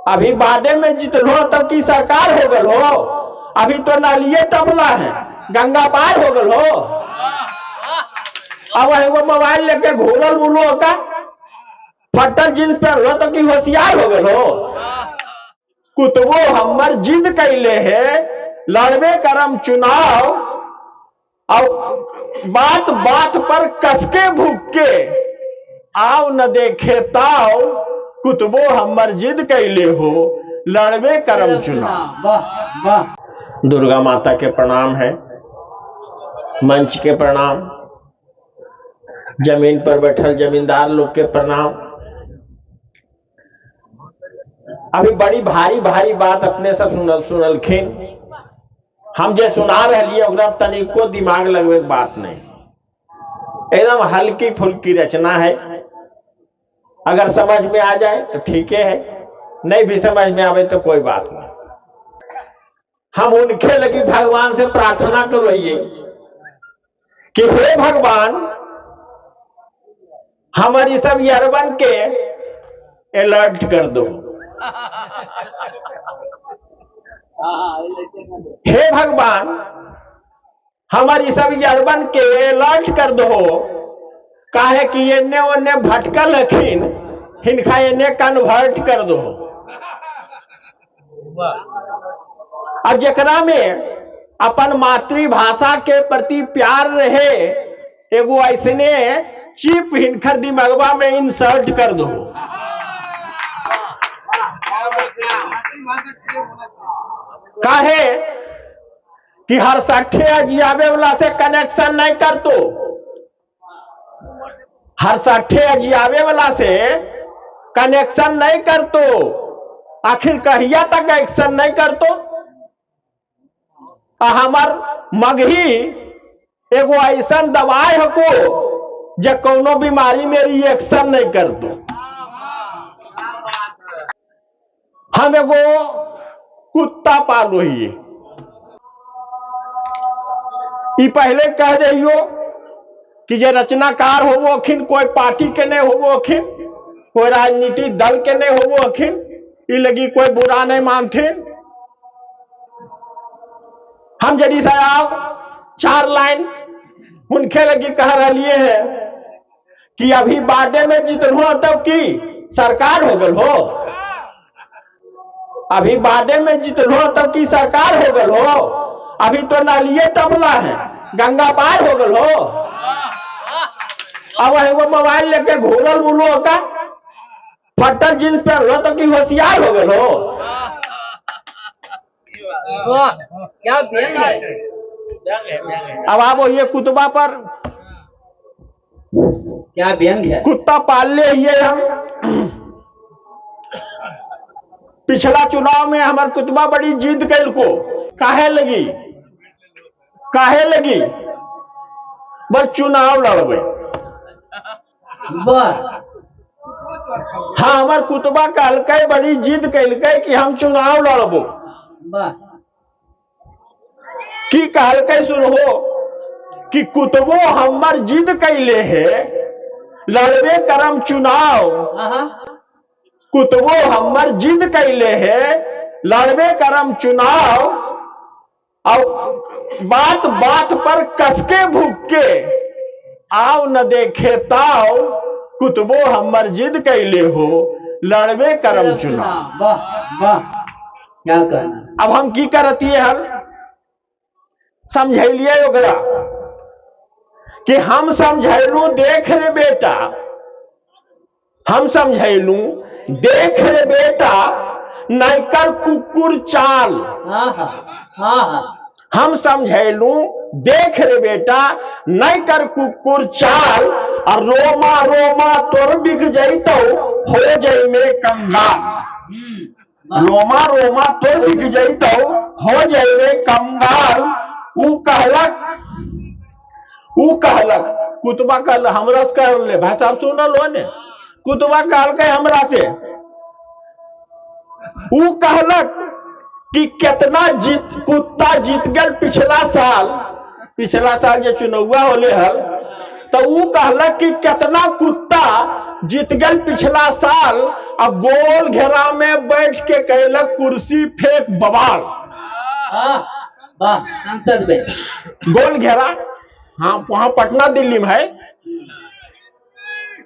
अभी बाडे में जीतलो तब की सरकार हो गल हो, अभी तो नालिये तबला है, गंगा पार हो गल हो। अब एगो मोबाइल लेके घूरल बुलो का फटल जींस पहनलो तो की होशियार हो गल हो। कुतबो हमर जिद कैले है लड़बे करम चुनाव, और बात बात पर कसके भूख के आओ न देखे ताओ, कुतबो हमर जिद कैले हो लड़बे करम चुनाव। वाह वाह। दुर्गा माता के प्रणाम है, मंच के प्रणाम, जमीन पर बैठल जमींदार लोग के प्रणाम। अभी बड़ी भारी भारी बात अपने सब सुनलखिन। हम जे सुना रही ओकरा तनिको दिमाग लगवे के बात नहीं, एकदम हल्की फुल्की रचना है। अगर समझ में आ जाए तो ठीक है, नहीं भी समझ में आवे तो कोई बात नहीं। हम उनके लगी भगवान से प्रार्थना करोइए कि हे भगवान, हमारी सब यरवन के अलर्ट कर दो। हे भगवान, हमारी सब यरवन के अलर्ट कर दो, काहे कि एने ओने भटकल हखिन, हिनखा एने कन्वर्ट कर दो। और जकरा में अपन मातृभाषा के प्रति प्यार रहे, एगो ऐसने चिप हिनखर दिमागवा में इंसर्ट कर दो। काहे कि हर सट्ठे अजियाबे वाला से कनेक्शन नहीं कर दो, हर सट्ठे अजियाबे वाला से कनेक्शन नहीं कर तो आखिर कहिया तक एक्शन नहीं कर तो। हमार मगही एगो ऐसा दवाई हको जे कोनो बीमारी में रिएक्शन नहीं कर दो। हम एगो कुत्ता पालो ही, ई पहले कह दियो कि जे रचनाकार होवो अखिन, कोई पार्टी के नहीं होवो अखिन, कोई राजनीतिक दल के नहीं होवो अखिन, ई लगी कोई बुरा नहीं मानथिन। हम जदि साहब 4 लाइन उनके लगी कह रही है कि अभी बाडे में जीतलो तब की सरकार हो गल हो, अभी बाडे में जीतलो तब की सरकार हो गल हो, अभी तो नालिये तबला है, गंगा पार हो गल हो। अब एगो मोबाइल लेके घूरल बुलो का फटल जींस पहनलो तो की होशियार हो गल हो। वाह क्या व्यंग है। अब आप ये कुतबा पर क्या व्यंग है। कुत्ता पाल ले ये हम। पिछला चुनाव में हमार कुतबा बड़ी जिद कैल को, काहे लगी काहे लगी बस चुनाव लड़बे। वाह। हाँ, हमार कुतबा कहलकै, बड़ी जिद कैलकै कि हम चुनाव लड़बो। वाह। की कहलकै सुनहो कि कुतबो हमर जिद कैले है लड़बे करम चुनाव, कुतबो हमर जिद कैले है लड़बे करम चुनाव, और बात बात पर कसके भूख के आओ न देखे ताओ, कुतबो हमर जिद कैले हो लड़बे करम चुनाव। वाह वाह क्या करना। अब हम की करती है, हम समझैलिए ओकरा कि हम समझैलू देख रे बेटा, हम समझैलू देख रे बेटा नैकर कुकुर चाल। हाँ हाँ हाँ हाँ। हम समझैलू देख रे बेटा नैकर कुकुर चाल, और रोमा रोमा तोर बिक जैतो हो जई में कंगाल। रोमा रोमा तोर बिक जैतो हो जई में कंगाल। ऊ कहलक कुतबा कहल हमरा से कहल, भाई साहब सुनल हो ने, कुतबा कहलकै हमरा से, ऊ कहलक कि कितना जीत कुत्ता जीत गल पिछला साल, पिछला साल जे चुनौआ होले हल, तो ऊ कहलक कि कितना कुत्ता जीत गल पिछला साल, अब गोल घेरा में बैठ के कैलक कुर्सी फेंक बवाल। हाँ वाह, संसद में गोल घेरा, हाँ वहां पटना दिल्ली में है,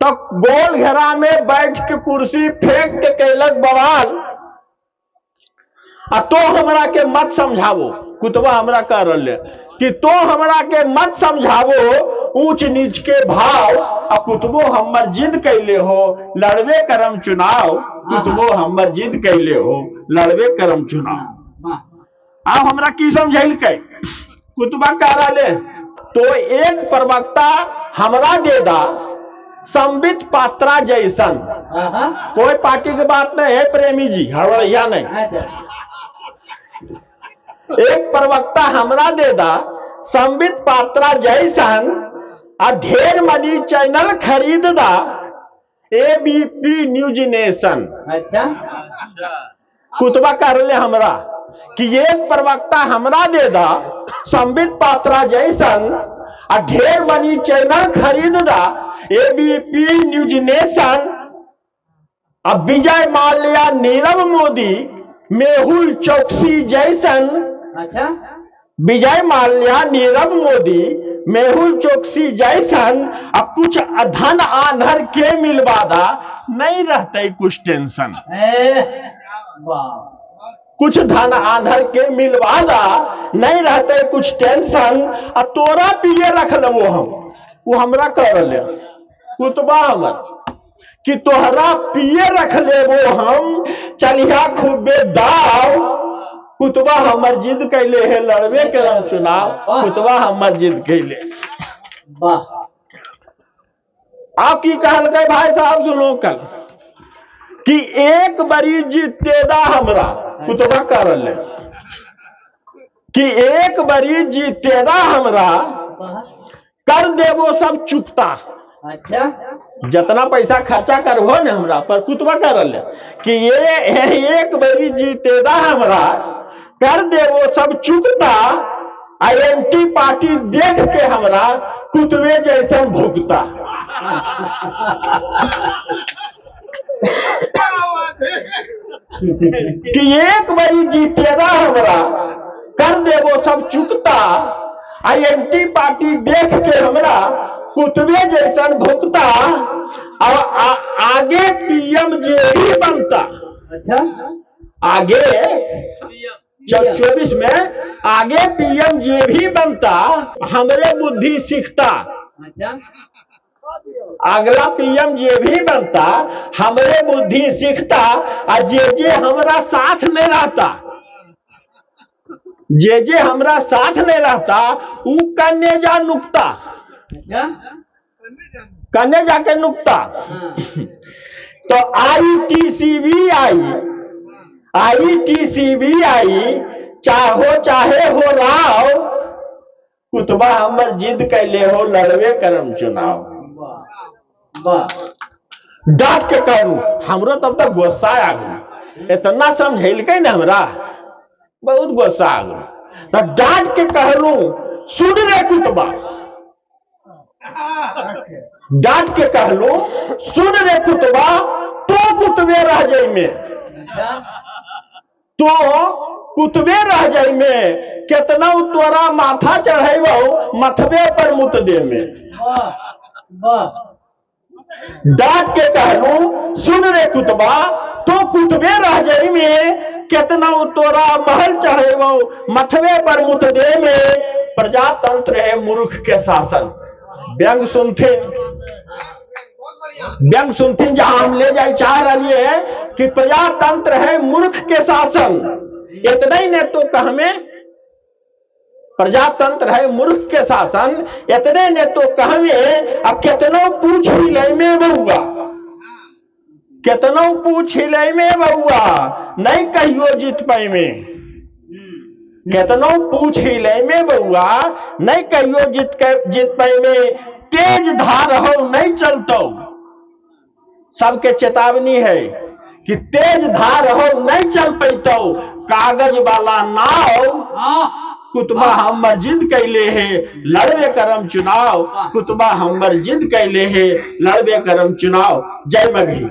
तो गोल घेरा में बैठ के कुर्सी फेंक के कैलक बवाल। आ तो हमरा के मत समझावो, कुतवा हमरा कह रहे कि तो हमरा के मत समझावो ऊंच नीच के भाव, आ कुतबो हमर जिद कैले हो लड़बे करम चुनाव, कुतबो हमर जिद कैले हो लड़बे करम चुनाव। आ हमरा की समझैलकै कुतबा कह रहे, तो एक प्रवक्ता हमरा दे दा संबित पात्रा जैसन, कोई पार्टी के बात नहीं है प्रेमी जी, हड़बड़िया नहीं। एक प्रवक्ता हमरा दे दा संबित पात्रा जैसन, आ ढेर मनी चैनल खरीद दा एबीपी न्यूज नेशन। अच्छा, कुतबा कर ले हमरा कि एक प्रवक्ता हमरा दे दा संबित पात्रा जैसन, आ ढेर मनी चैनल खरीद दा एबीपी न्यूज नेशन, आ विजय माल्या नीरव मोदी मेहुल चौकसी जैसन। अच्छा, विजय माल्या नीरव मोदी मेहुल चौकसी जैसन, आ कुछ धन आन्हर के मिलवादा नहीं रहते कुछ टेंशन। कुछ धन आन्हर के मिलवादा नहीं रहते कुछ टेंशन, आ तोरा पिए रख लेबो हम, वो हमरा कर रहे कुतबा हमर कि तोहरा पिए रख लेबो हम, चलिया खूबे दाव। कुतबा हमर जिद कैले है लड़बे करम चुनाव, कुतबा हमर जिद कैले। वाह, आप की कहलकै भाई साहब सुनो कल कि एक बरी जीतेदा हमरा, कुतबा कर ले कि एक बरी जीतेदा हमरा कर देबो सब चुकता। अच्छा, जितना पैसा खर्चा करबो ने हमरा पर, कुतबा कर ले कि ये एक बरी जीतेदा हमरा कर देबो सब चुकता, आईएनटी पार्टी देख के हमरा कुतवे जैसन भुगता। कि एक बरी जीतेदा हमरा कर देबो सब चुकता, आईएनटी पार्टी देख के हमरा कुतवे जैसन भुगता, और आगे पीएम जे भी बनता। अच्छा, आगे 24 में आगे पीएम जे भी बनता हमरे बुद्धि सीखता। अच्छा, अगला पीएम जे भी बनता हमरे बुद्धि सीखता, आ जे जे हमरा साथ नहीं रहता, जे जे हमरा साथ नहीं रहता उ कन्ने जा नुकता। अच्छा, कन्ने जाके नुकता। तो ITCVI चाहो चाहे हो राव, कुतबा हमर जिद कैले हो लड़बे करम चुनाव। वाह, डांट के कहू हमरो तब तक गुस्सा आ गई, इतना समझेलकै ने हमरा बहुत गुस्सा आ गई, तो डांट के कहलू सुन रे कुतबा, डांट के कहलू सुन रे कुतबा तो कुतबे रह जाई में, तो कुतबे रह जाई में, केतना तोरा माथा चढ़ेबो मथबे पर मुत दे में। डांट के कहलू सुन रे कुतबा तो कुतबे रह जाई में, केतना तोरा महल चढ़ेबो मथबे पर मुत दे में। प्रजातंत्र है मूर्ख के शासन। व्यंग सुनते, व्यंग सुनते जहां हम ले जाए चाह रही है कि प्रजातंत्र है मूर्ख के शासन, इतना ही ने तो कहमे प्रजातंत्र है मूर्ख के शासन, इतने ने तो कहमे अब कितनो पूछ हिले में बउआ, कितनो पूछ हिले में बउआ नहीं कहियो जीत पाई में, कितनो पूछ हिले में बउआ नहीं कहियो जीत पाई में, तेज धार हो नहीं चलतो। सबके चेतावनी है कि तेज धार हो नहीं चल पैतो, कागज वाला नाव कुतबा हमर जिद कैले है लड़बे करम चुनाव, कुतबा हमर जिद कैले है लड़बे करम चुनाव। जय मगही।